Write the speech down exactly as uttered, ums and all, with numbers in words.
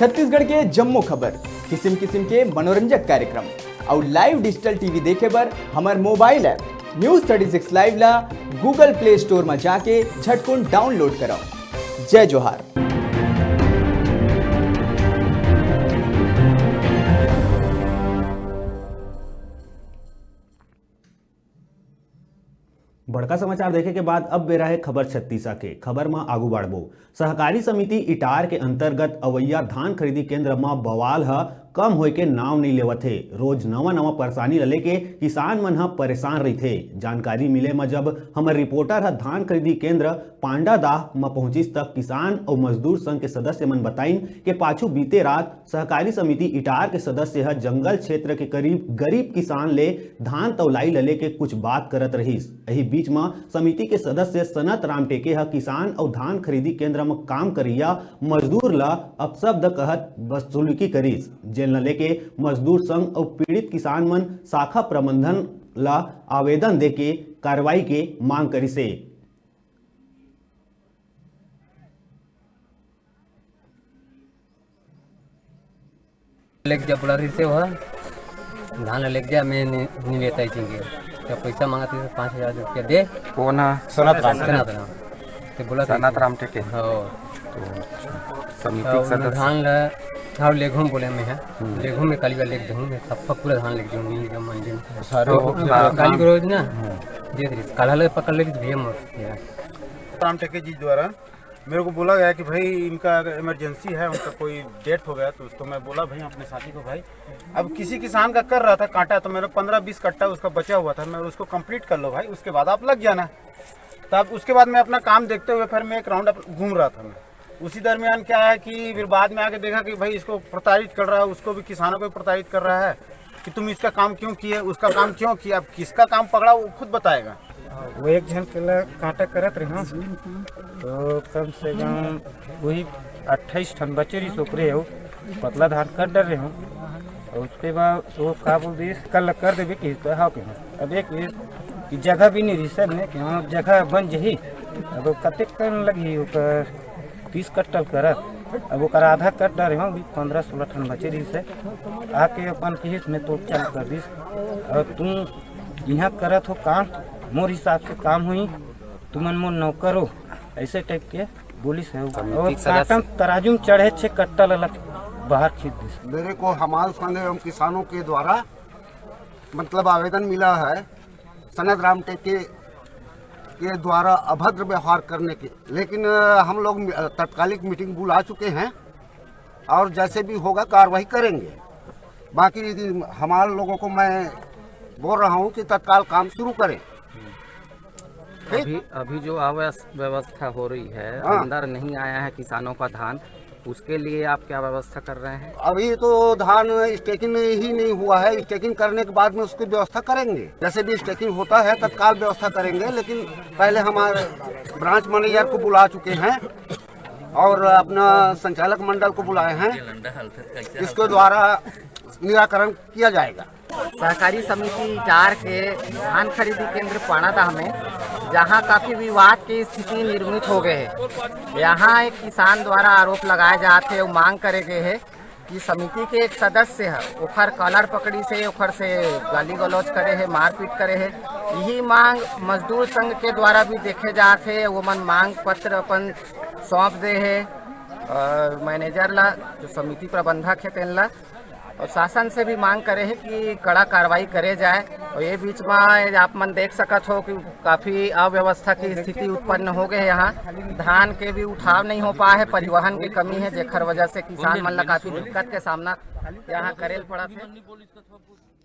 छत्तीसगढ़ के जम्मो खबर, किसिम किसिम के मनोरंजक कार्यक्रम अउ live digital T V देखे बर हमर mobile app News thirty six Live ला Google Play Store म जाके झटकुन download करव। जय जोहार। बड़का समाचार देखे के बाद अब बेरा हे खबर छत्तीसा के। खबर म आगू बढ़बो। सहकारी समिति इटार के अंतर्गत अवैया धान खरीदी केंद्र म बवाल ह कम होए के नाव नइ लेवत हे। रोज नवा नवा परेशानी ल लेके किसान मन ह परेशान रहिथे। जानकारी मिले म जब हमर रिपोर्टर ह धान खरीदी केंद्र पांडादाह म पहुंचिस, त किसान अउ मजदूर संघ के सदस्य मन बताइन के पाछू बीते रात सहकारी समिति इटार के सदस्य ह जंगल क्षेत्र के करीब गरीब किसान ले धान तौलाई ल लेके कुछ बात करत रहिस। एही बीच म समिति के सदस्य सनत राम टेके ह किसान अउ धान खरीदी केंद्र म काम करइया मजदूर ल अपशब्द कहत बदसलूकी करिस, जेन ल लेके मजदूर संघ अउ पीड़ित किसान मन शाखा प्रबंधन ल आवेदन देके कार्रवाई के मांग करिस हे। लेके जा बोला रहिस हे, धान ल लेके जा, मैं नहीं, नहीं लेता इसी के। तो पैसा मांगत हे, पाँच हजार रुपया दे। कौन है? सनत राम। सनत राम। तो बोला सनत राम टेके। हाँ। तो समिति के सदस्य। धान ल, हाँ, लेघूम बोले मैं, हाँ। हम्म। लेघूम में काली बार लेके जाऊँ मैं, सब पूरा धान लेके जाऊँ, नहीं जाऊँ मंडी में। सारे तो वो काली गरोज ना, हम्म। दे दे, काला ले पकड़ ले भैया मोर। राम टेके जी द्वारा मेरे को बोला गया कि भाई, इनका अगर इमरजेंसी है, उनका कोई डेथ हो गया, तो उसको मैं बोला भाई अपने साथी को, भाई, अब किसी किसान का कर रहा था कांटा, तो मेरे पन्द्रह बीस कट्टा उसका बचा हुआ था, मैं उसको कंप्लीट कर लो भाई, उसके बाद आप लग जाना। तब उसके बाद मैं अपना काम देखते हुए फिर मैं एक राउंड अप घूम रहा था मैं। उसी दरमियान क्या है कि फिर बाद में आके देखा कि भाई, इसको प्रताड़ित कर रहा है, उसको भी, किसानों को भी प्रताड़ित कर रहा है कि तुम इसका काम क्यों किए, उसका काम क्यों किए। अब किसका काम पकड़ा, वो खुद बताएगा। वो एक झन के ला कांटा करत रहे हो, तो कम से कम वही अट्ठाईस ठन बचे रहिस ओकरे हो, पतला धान कर डर रहे हो। और उसके बाद वो का बोल दिस, "कल कर देबे," कि तो हाँ के। अब एक ये कि जगह भी नहीं रही सर ने कि हाँ, जगह बन जही। अब वो कतेक कन लगी ओकर तीस कट्टल करत, अब ओकर आधा कट डरे हो, अभी पन्द्रह सोलह ठन बचे रहिस हे। आके अपन किहिस में तो चल कर दिस। और तुम यहाँ करत हो काम, मोर हिसाब से काम हुई, तुमन मोर नौकर हो, ऐसे टाइप के बोलिस हे। और काटन तराजू में चढ़े छे कट्टा ललक बाहर खींच दिस। मेरे को हमाल संघ एवं किसानों के द्वारा, मतलब, आवेदन मिला है सनत राम टेके के द्वारा अभद्र व्यवहार करने के, लेकिन अ, हम लोग मि-, अ, तात्कालिक मीटिंग बुला चुके हैं और जैसे भी होगा कार्रवाई करेंगे। बाकी यदि हमारे लोगों को मैं बोल रहा हूँ कि तत्काल काम शुरू करें। ठीक? अभी, अभी जो अव्यस-, व्यवस्था हो रही है, हाँ। अंदर नहीं आया है किसानों का धान, उसके लिए आप क्या व्यवस्था कर रहे हैं? अभी तो धान स्टेकिंग ही नहीं हुआ है, स्टेकिंग करने के बाद में उसकी व्यवस्था करेंगे। जैसे भी स्टेकिंग होता है, तत्काल व्यवस्था करेंगे, लेकिन पहले हमारे ब्रांच मैनेजर को बुला चुके हैं और अपना संचालक मंडल को बुलाए हैं, इसके द्वारा निराकरण किया जाएगा। सहकारी समिति इटार के धान खरीदी केंद्र पाणादाह में, जहां काफी विवाद की स्थिति निर्मित हो गए है। यहां एक किसान द्वारा आरोप लगाए जात हे अउ मांग करे गए है कि समिति के एक सदस्य ह ओखर कॉलर पकड़िस हे, ओखर से गाली गलौज करे हे, मारपीट करे हे। यही मांग मजदूर संघ के द्वारा भी देखे जात हे। वो मन मांग पत्र अपन सौंप दे हे और मैनेजर ला, जो समिति प्रबंधक हे, तेन ला। और शासन से भी मांग करे हे कि कड़ा कार्रवाई करे जाए। और ये बीच में आप मन देख सकत हो कि काफी अव्यवस्था की स्थिति उत्पन्न हो गए हे। यहाँ धान के भी उठाव नहीं हो पाए हे, परिवहन की कमी हे, जेखर वजह से किसान मन ला काफी दिक्कत के सामना यहाँ करे ल पड़त हे।